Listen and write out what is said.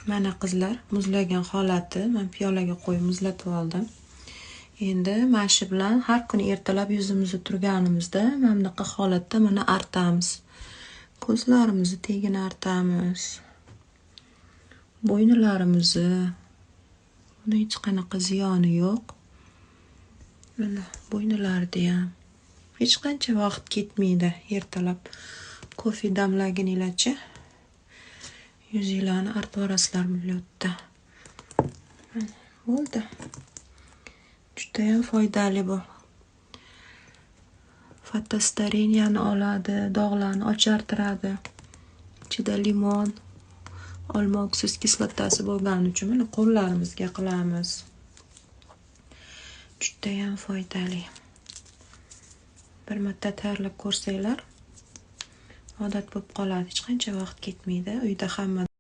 Mana, qizlar, muzlagan holati. Man piyolaga qo'yib muzlatib oldim. Endi mana shu bilan har kuni ertalab yuzimizni turganimizda mana bunaqa holatda mana artamiz. Ko'zlarimizni tagini artamiz. Bo'ynilarimizni. Buni hech qanaqa ziyoni yo'q. Mana, bo'ynilarida ham. Hech qancha vaqt ketmaydi. Ertalab kofe damlaguninglarcha yuzinglarni artib yuborasizlar лёд da. Mana, bo'ldi. Judayam foydali bu. Фотостарения ni oladi, dog'larni ochartiradi. Ichida limon, olma уксус kislotasi bo'lgani uchun mana qo'llarimizga qilamiz. Judayam foydali. Bir marta tayyorlab ko'rsanglar, odat bo'lib qoladi. Hech qancha vaqt ketmaydi. Uyda hamma